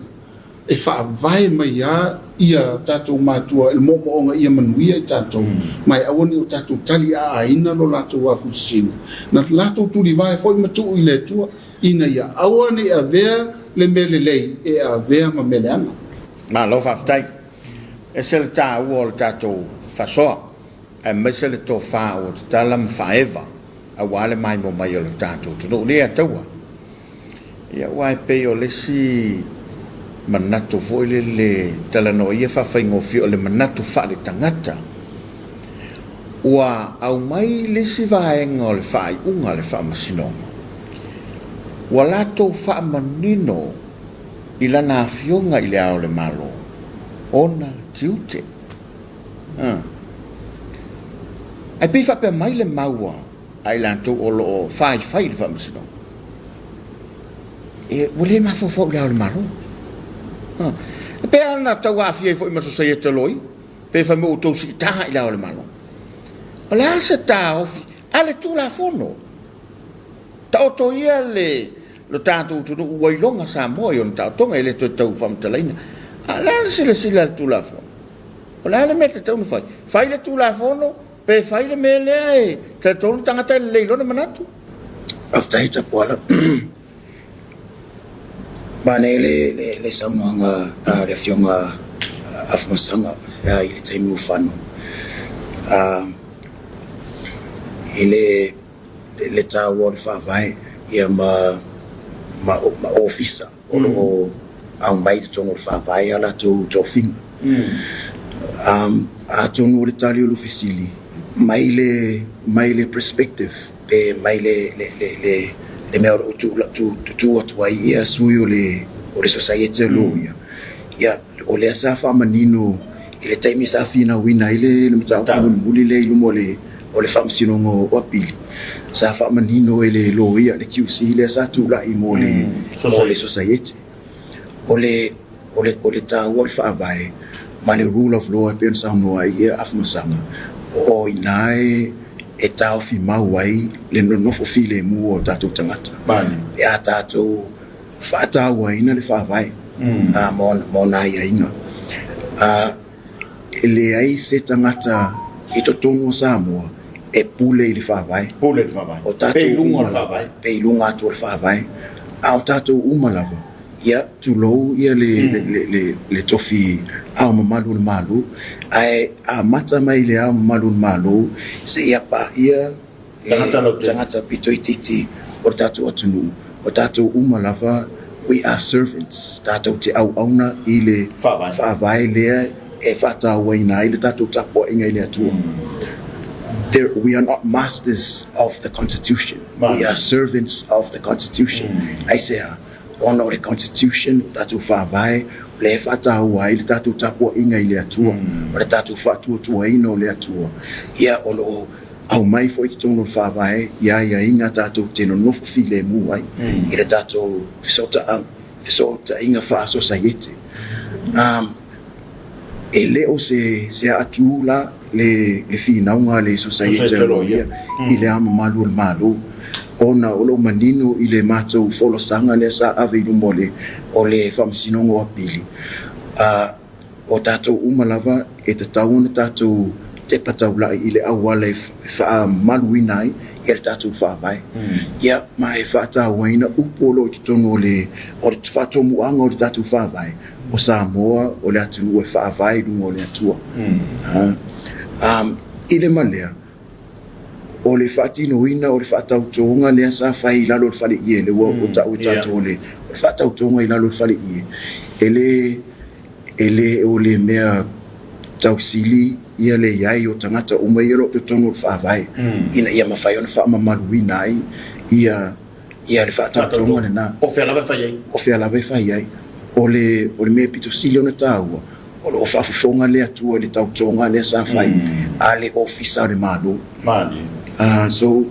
e faavae mai a ia tatou matua i le moomooga ia manuia i tatou, ma e aua ne i o tatou taliaaina lo latou afusina. Na latou tulivae foi ma tuu i le Atua, ina ia aua ne i avea le mea lelei e avea ma mea leaga. Malo faafetai. Ese le taua o le tatou faasoa aemaise le tofa ua tatala ma faaeva aua le maimoa mai o le tatou atunuu. Nei Ataua. Ia aua e pei o le isi manatu foi lele talanoa ia faafaigofie o le manatu faaletagata. Ua aumai le isi vaega o le faaiuga a le Faamasinoga, ua latou faamanino i lana Afioga i Le Ao o le Malo ona tiute. Ae pei faapea mai le mau a i latou o lo o faifai i le Faamasinoga, e, ua le mafaufau i Le Ao o le Malo. E pei lava ona tau aafia ai foi ma Sosaiete Loia, pe fai mai ua outou siitaga i Le Ao o le Malo. O le a se taofi? A le Tulafono, taoto ia le lo tatou atunuu ua iloga Samoa i ona taotoga e le toe tau faamatalaina. A o le a le silasila a le Tulafono? O le a le mea e tatau ona fai? Fai le Tulafono pe fai le mea lea e talitonu le tagata e lelei i lona manatu? Faafetai Tapuala. Manaia le saunoaga a le Afioga Afamasaga i le taimi ua fano i le taua o le Faavae ma Ofisa o lo o aumai i totonu o le Faavae a latou tofiga. Atonu o le tali o le fesili mai le perspective pe mai le mea o lo o tutu atu ai ia sui o le sosaiete o loia, ia, o lea sa faamanino i le taimi sa finauina ai le mataupu mulimuli lea i luma o le Faamasinoga o Apili, sa faamanino e le loia, le QC lea sa tulai mo le sosaiete. O le O le taua o le Faavae ma le rule of law e pei ona saunoa ai ia Afamasaga, o i ina e taofi mau ai le nonofo filemu o tatou tagata pe a tatou faatauaina le Faavae ma ona aiaiga. E leai se tagata i totonu o Samoa e pule i le Faavae. Pule i le Faavae. O tatou uma lava, pe i luga atu o le Faavae, a o tatou uma lava Ia, tulou ia le tofi Ao Mamalu o le Malo, ae amata mai i le Ao Mamalu o le Malo seia paia le tagata pito itiiti o le tatou atunuu, o tatou uma lava, we are servants, tatou te auauna i le Faavae lea e faatauaina ai le tatou tapuaiga i le Atua. We are not masters of the Constitution, we are servants of the Constitution. Aisea? Ona o le Constitution, o tatou Faavae, o lea e faataua ai le tatou tapuaiga i le Atua, o le tatou faatuatuaina o le Atua. Ia, o lo o aumai foi i totonu o le Faavae ia aiaiga tatou te nonofo filemu ai i le tatou fesootaiga faa-sosaiete. E le o se aatu la le finauga a le Sosaiete a Loia i Le Ao Mamalu o le Malo, ona o lo o manino i le matou folasaga lea sa ave i luma o le Faamasinoga o Apili, o tatou uma lava e tatau ona tatou tepa taulai i le auala e faamaluina ai le tatou Faavae. Ia, ma e faatauaina upu o lo o i totonu o le faatomuaga o le tatou Faavae, O Samoa o le atunuu e faavae i luga o le Atua. I le ma lea, o le faatinoina o le faatautoga lea sa fai i lalo o le fale ie, lea ua taua e tatou o le faatautoga i lalo o le fale ie, e le, e le o le mea tausili ia le i ai o tagata uma ia o lo o totonu o le Faavae, ina ia mafai ona faamamaluina ai ia Ia le faatautoga lena. O fea lava e fai ai? O fea lava e fai ai. O le, o le mea pito sili ona taua, o lo o faafofoga le Atua i le tautoga lea sa fai a le Ofisa o le Malo. Malie. So,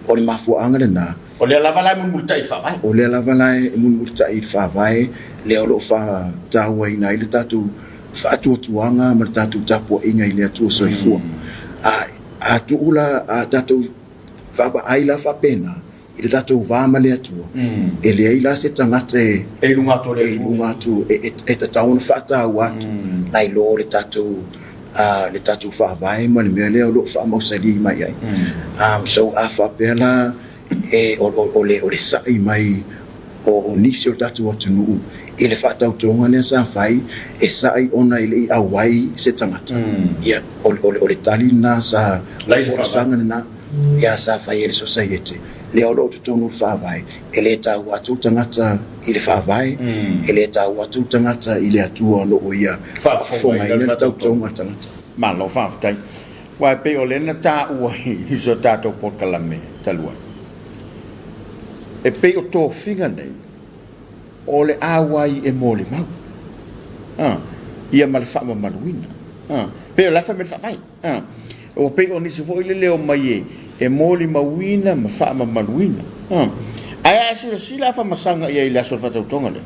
o le mafuaaga lena. O lea lava la e mulimulitai i le Faavae. O lea lava la e mulimulitai i le Faavae, lea o lo o faatauaina ai le tatou faatuatuaga ma le tatou tapuaiga i le Atua Soifua. A tuu la, a tatou vaavaai la faapena i le tatou va ma le Atua, e leai la se tagata e i luga atu o le Atua, e i luga atu, e tatau ona faataua atu nai lo le tatou le tatou faavae ma le mea lea o lo o faamausali mai ai. So a faapea la e o le sa'i mai o nisi o le tatou atunuu i le faatautoga lea sa fai, e sa'i ona e le i auai se tagata. Ia, o le tali lena sa, o le folasaga lena ia sa fai e le Sosaiete, lea o lo o totonu o le Faavae, e le taua atu le tagata i le Faavae, e le taua atu le tagata i le Atua o lo o ia faafofogaina le tautoga a le tagata. Malo faafetai. Aua e pei o lea na taua i so tatou polokalame talu ai. E pei o tofiga nei, o le auai e molimau, a, ia ma le faamamaluina. A, pei o la e fai mai le faavae. A, ua pei o nisi foi le leo mai e, e molimauina ma faamamaluina. A, ae a e silasila a famasaga i ai i le aso o le faatautoga lea,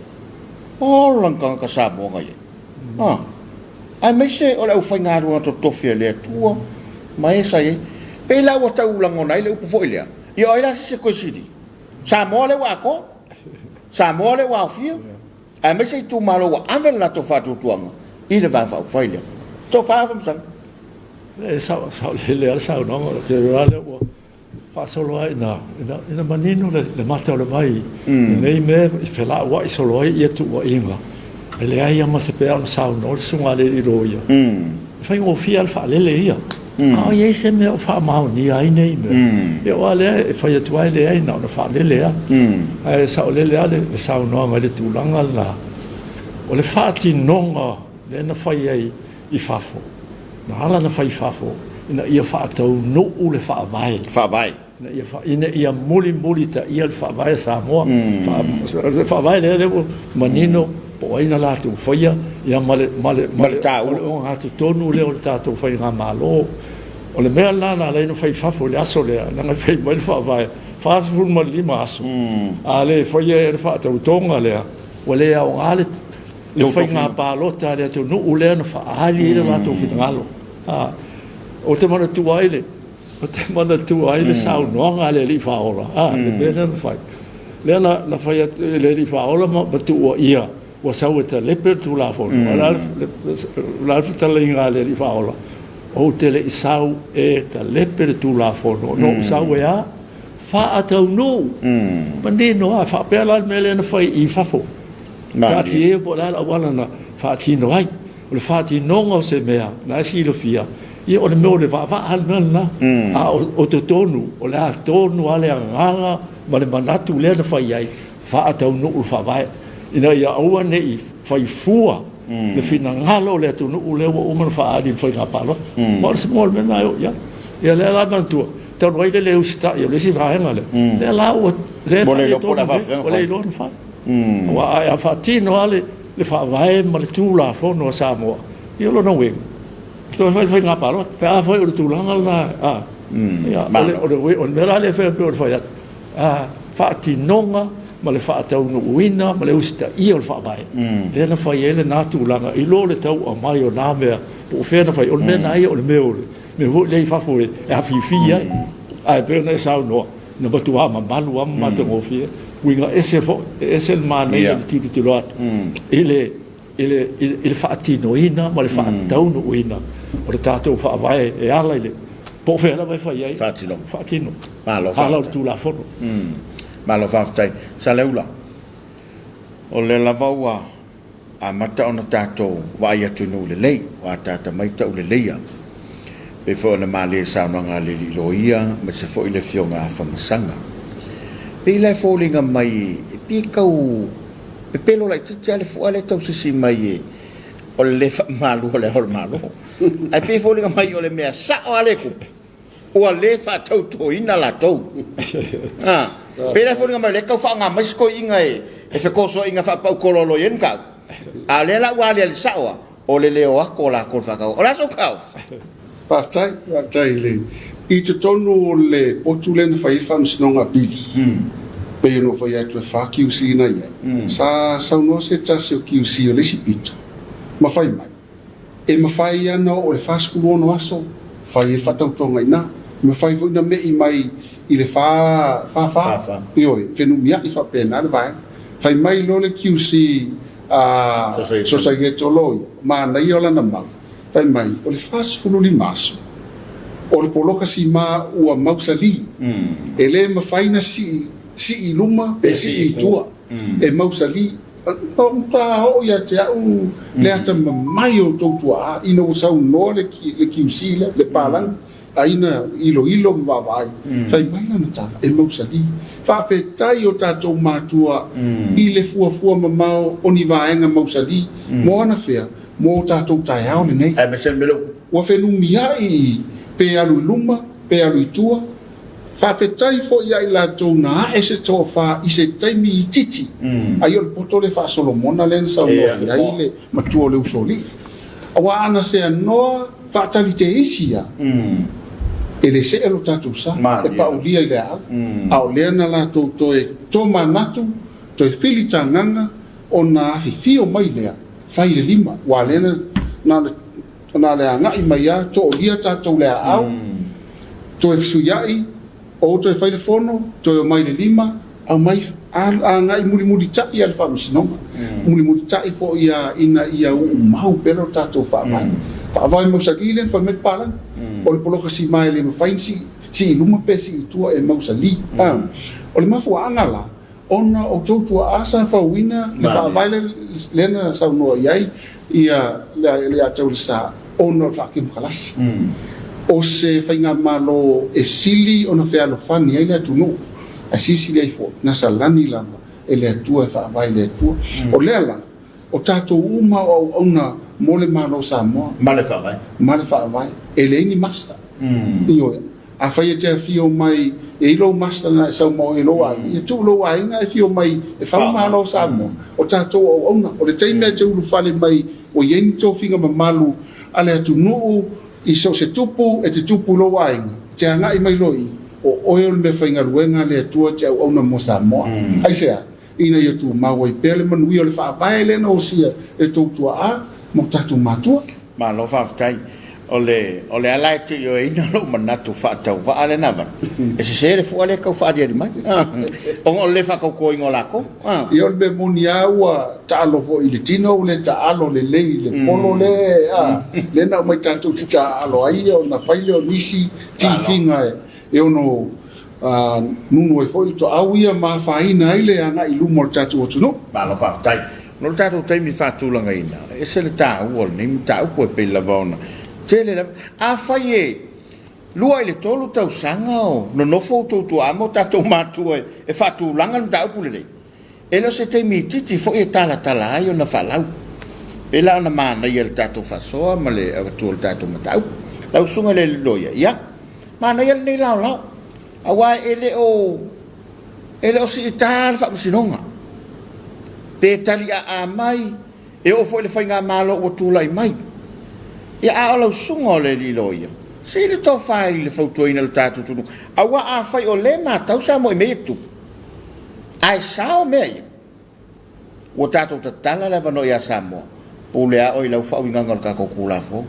ola ni tagata Samoa na i ai. A, aemaise o le aufaigaluega totofi a le Atua ma e sa i ai. Pei la ua tau lagona ai le upu foi lea, ia o ai la se isi e toe sili? Samoa lea ua atoa, Samoa lea ua aofia, aemaise itumalo ua ave le latou faatuatuaga i le Vaega Faaupufai lea. Tofa Afamasaga. E saolele lava le saunoaga, ou te iloa lea ua faasolo lava ina, ina, ina manino le, le mata o le vai i nei mea i felauai solo ai ia tuuaiga. E leai lava ma se pea ona saunoa le susuga a le alii loia. E faigofie lava le faalele ia. A o i ai se mea o faamaonia ai nei mea, ia aua lea e fai atu ai, e leai na ona faalele lava. Ae saolele lava le saunoaga i le tulaga lena, o le faatinoga lea na fai ai i fafo, na ala ona fai i fafo ina ia faataunuu le faavae. Faavae. Ina ia, ina ia mulimulitaia le faavae a Samoa. Le faavae lea, lea ua manino po o ai na latou faia, ia ma le, ma le, ma le taua. O le ogatotonu lea o le tatou faigamalo. O le mea lena na ala ai ona fai i fafo i le aso lea, leaga e fai mai le faavae, 45 aso, a le faia le faatautoga lea, ua le aoga le le faiga palota a le atunuu lea na faaali ai le latou finagalo. Ou te manatua ai le, ou te manatua ai le saunoaga a le Alii Faaola, le mea lea na fai. Lea na, na fai atu e le Alii Faaola ma, ma tuuaia ua sau e talepe le Tulafono. O le a le, a le fetalaiga a le Alii Faaola? Ou te le i sau e talepe le Tulafono, na ou sau e a? Faataunuu. Manino lava, faapea la le mea lea na fai i fafo. Taatia ia po o le a le auala na faatino ai. O le faatinoga o se mea, na e silafia, ia o le mea o le vaavaa le mea lena. A o totonu, o le a tonu lava le agaga ma le manatu lea na fai ai, faataunuu le faavae, ina ia aua ne i fai fua le finagalo o le atunuu lea ua uma ona faaali i le faiga palota. Ma o le mo le mea lena e oo i ai. Ia lea la manatua, talu ai le le usitai o le isi vaega lea, lea la ua le iloa ona fai. Aua a faatino lava le faavae ma le Tulafono a Samoa, ia o lona uiga, e toe fai le faiga palota. Pe a fai o le tulaga lena, a, ia, o le mea la lea e fai pei ona fai atu, faatinoga ma le faataunuuina ma le usitaia o le faavae, lea na fai ai lena tulaga i lo le tau aumai o na mea, po o fea na fai. O le mea lena ia o le mea o le mea foi lea i fafo e afifi ai. Ae pei ona e saunoa, Na matua mamalu lava ma matagofie, uiga ese foi, e ese le manaia i le tilotilo atu i le, i le, i le faatinoina ma le faataunuuina o le tatou Faavae e ala i le, po o fea lava e fai ai, Faatinoga. Faatino. Malo faafetai. Ala o le Tulafono. Malo faafetai. Saleula, o lea lava ua amata ona tatou vaai atu i nuu lelei, ua ataata mai tauleleia. E pei foi ona malie i saunoaga a le alii loia aemaise foi le afioga a Famasaga. Pei la e foliga mai e pei e tau pepelo laitiiti lava le fua lea e tau sisi mai e o le le faamamalu o le Ao o le Malo. Ae pei e foliga mai o le mea sao lava lea e tupu. Ua le faatautoina latou. A, pei la e foliga mai o lea e tau faaaoga mai si toeaina e, e fetosoaina faapaukololo i ai le mataupu. A o lea la ua aliali sao lava, o le le o atu o latou i le faatauto. O le a sou taofi? Faafetai, faafetai i le, i totonu o le potu lea na fai ai le faamasinoga a Pili, pei ona ou fai atu e fa QC na i ai, sa saunoa se tasi o QC o le isi pito, ma fai mai, E mafai ana oo i le 46 aso, fai ai le faatautoga i ina. E mafai foi ona me'i mai i le fa, fa fa, ioe, fenumia'i faapena le vaega. Fai mai loa le QC a Sosaiete o Loia, manaia o lana mau, fai mai, o le 45 aso, o le poloka sima ua mausali, e le mafai na sii, sii i luma pe sii i tua, e mausali. Ua matua oo ia te au le atamamai o outou tuaa ina ua saunoa le QC lea, le palagi, a ina iloilo ma vaavaai, fai mai lana tala, e mausali. Faafetai o tatou matua i le fuafua mamao o ni vaega mausali mo anafea, mo tatou taeao lenei. Ua fenumiai pe alu i luma pe alu i tua. Faafetai foi ia i latou na ae se tofa i se taimi itiiti, ai o le poto le faa-Solomona lea na saunoa i ai le matua o le usoalii. Aua ana seanoa faatali te isi ia, e le see lo tatou sa, e paulia i le aau. A o lea na latou toe tomanatu, toe filitagaga ona afifio mai lea, fai le lima, aua lea na na le agai mai a, toolia tatou le aau. Toe fesuiai, o toe fai le fono, toe omai le lima, aumai agai mulimulitai a le Faamasinoga, mulimulitai foi a ina ia uumau pea lo tatou faavae. Faavae mausali lea na fai mai le papalagi, o le poloka sima e le mafai ona sii i luma pe sii i tua e mausali. O le mafuaaga la, ona o tou tuaa sa fauina le faavae lea na saunoa i ai le Ataulesa ona o le faakemokalasi. O se faigamalo e sili ona fealofani ai le atunuu, ae silasila ai foi, na salani lava e le Atua e faavae i le Atua. O lea la, o tatou uma o auauna mo le Malo o Samoa. Ma le faavae. Ma le faavae. E leai ni master. Ioe. Afai e te afio mai e i lou master na e sau ma oe i lou aiga, ia tuu lou aiga e afio mai e fau Malo o Samoa. O tatou o auauna. O le taimi e te ulufale mai ua i ai ni tofiga mamalu a le atunuu i so o se tupu e te tupu i lou aiga, e te agai mai loa i i, o oe o le meafaigaluega a le Atua e te auauna mo Samoa. Aisea? Ina ia tumau ai pea le manuia o le faavae lea na osia e tou tuaa ma o tatou matua. Malo faafetai. O le, o le ala e te ioeina lou manatu faatauvaa lea na avatu, e sese le fua lea e tau faaaliali mai, ona o le le faatautoina o latou. Ia o le mea moni lava ua taalo foi i le tino ua le taalo lelei i le polo lea, lea na aumai tatou te taaalo ai ona fai lea o nisi tifiga e ono nunu ai foi le toau ia ma afaina ai le agai i luma o le tatou atunuu. Malo faafetai. No le tatou taimi faatulagaina, e ese le taua o lenei mataupu e pei lava ona tele lava. Afai e 2 i le 3 tausaga o nonofo outou tuaa ma o tatou matua e faatulaga le mataupu lenei, e le o se taimi itiiti foi e talatala ai ona faalau. Pei la ona manaia le tatou faasoa ma le avatua o le tatou mataupu. Lau Susuga i le Alii Loia, ia, manaia lenei laolao, aua e le o, e le o siita le Faamasinoga. Pe taliaa mai, e oo foi i le faigamalo ua tulai mai. Ia, a o lau susuga o le alii loia, sili le tofa i le fautuaina o le tatou atunuu, aua afai o lea e matau Samoa i mea ia e tutupu, ae sao mea ia, ua tatou tatala le avanoa ia Samoa, pule lava oe i lau faauigaga o le tatou Tulafono.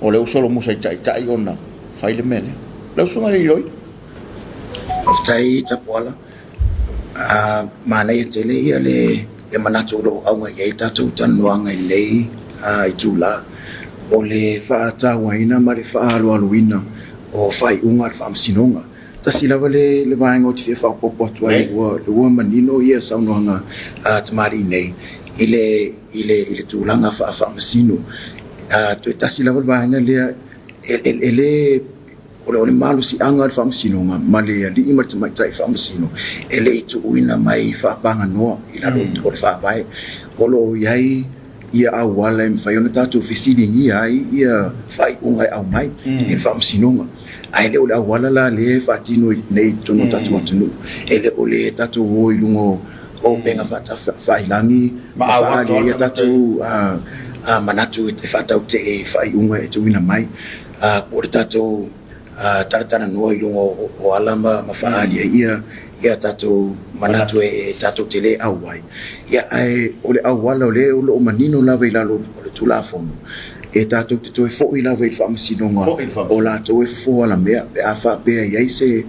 O lea ua solomusa i taitai ona fai le mea lea. Lau susuga i le alii loia. Faafetai Tapuala. Manaia tele ia le manatu o lo o auga i ai tatou talanoaga i lenei itula, o le faatauaina ma le faaaloaloina o faaiuga a le Faamasinoga. Tasi lava le vaega ou te fia faaopoopo atu ai, ua manino ia saunoaga a tamalii nei i le tulaga faa-faamasino. Toe tasi lava le vaega lea e le O le malosiaga o le Faamasinoga ma le alii ma le tamaitai faamasino e le i tuuina mai faapaganoa i lalo o le Faavae. O lo o i ai ia auala e mafai ona tatou fesiligia ai ia faaiuga e aumai e le Faamasinoga. Ae le o le auala la lea e faatino nei i totonu o le tatou atunuu. E le o le tatou o i luga o upega faatafailangi ma faaali ai a tatou manatu e faatautee i faaiuga e tuuina mai. Po o le tatou talatalanoa i luga o ala ma faaali ai ia tatou manatu e tatou te le auai. Ia, ae o le auala o lea o lo o manino lava i lalo o le Tulafono, e tatou te toe foi lava i le Faamasinoga o latou e fofo alamea pe a faapea e i ai se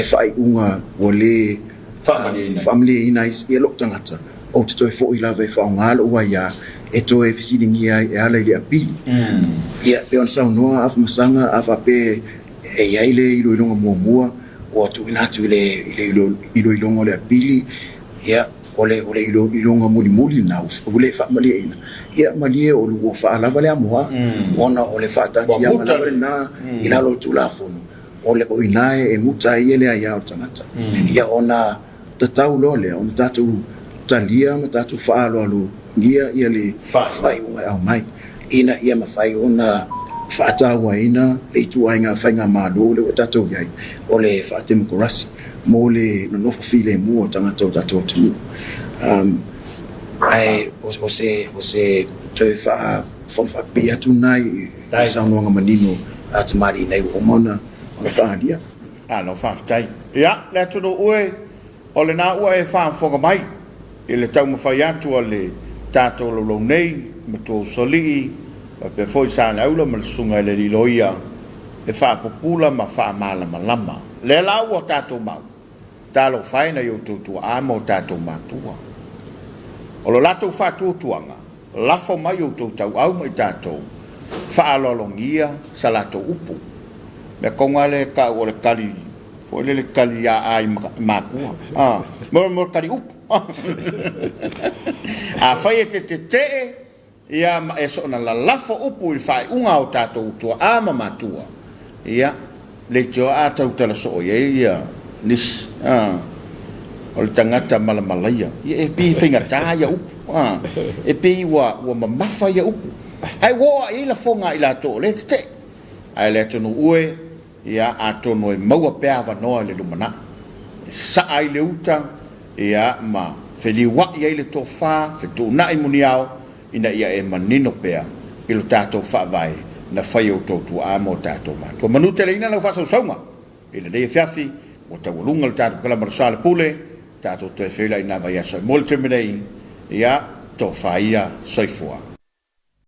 faaiuga ua le faamalieina ai lou tagata. Ou te toe foi lava e faaaoga lou aia e toe fesiligia ai e ala i le apili. Ia, e pei ona saunoa Afamasaga, a faapea e i ai le iloiloga muamua ua tuuina atu i le iloiloga o le apili, ia, o le iloiloga mulimuli lena ua le faamalieina, ia malie ua faalava le amoa, ona o le faataatiaga lava lena i lalo o le Tulafono, o le o i ina e muta ai le aia o le tagata. Ia, ona tatau loa lea ona tatou talia ma tatou faaaloalogia ia le faaiuga e aumai ina ia mafai ona faatauaina le ituaiga faigamalo lea ua tatou i ai o le faatemokarasi mo le nonofo filemu o tagata o le tatou atunuu. Ae o se toe faafonofaapipii atu lena i saunoaga manino a tamalii nei ua uma ona faaalia. Malo faafetai. Ia, le atunuu e, o lena ua e faafofoga mai i le taumafai atu a le tatou laulau nei, Matua Usoalii, faapea foi Saleaula ma le Susuga i le Alii Loia E faapupula ma faamalamalama. Lea la ua tatou mau, talofa e nai outou tuaa ma o tatou matua. O lo latou faatuatuaga, lafo mai outou tauau ma i tatou, faaaloalogia sa latou upu. Mea tonu lava lea e tau o le kali foi lele kali aa i matua, a, mo le kali upu. Afai e te tetee, Ia, ma e soona lalafo upu i le faaiuga a o tatou tuaa ma matua, ia, leitioa a tautala soo i ai ia nisi, a, o le tagata malamalaia. Ia, e pei e faigata ia upu, a, e pei ua, ua mamafa ia upu. Ae ua oo lava i ai lafoga a i latou o lea e tetee. Ae le atunuu e, ia, atonu e maua pea avanoa i le lumanai, e sasaa ai le uta, ia, ma feliua'i ai le tofa, fetuunai muniao, ina ia e manino pea i lo tatou Faavae na fai e outou tuaa ma o tatou matua. Manu teleina lau faasausauga i lenei afiafi, ua taualuga le tatou kalama o le Soalepule, tatou toe feiloai i na vaiaso e mo le taimi nei, ia, tofa ia, soifua.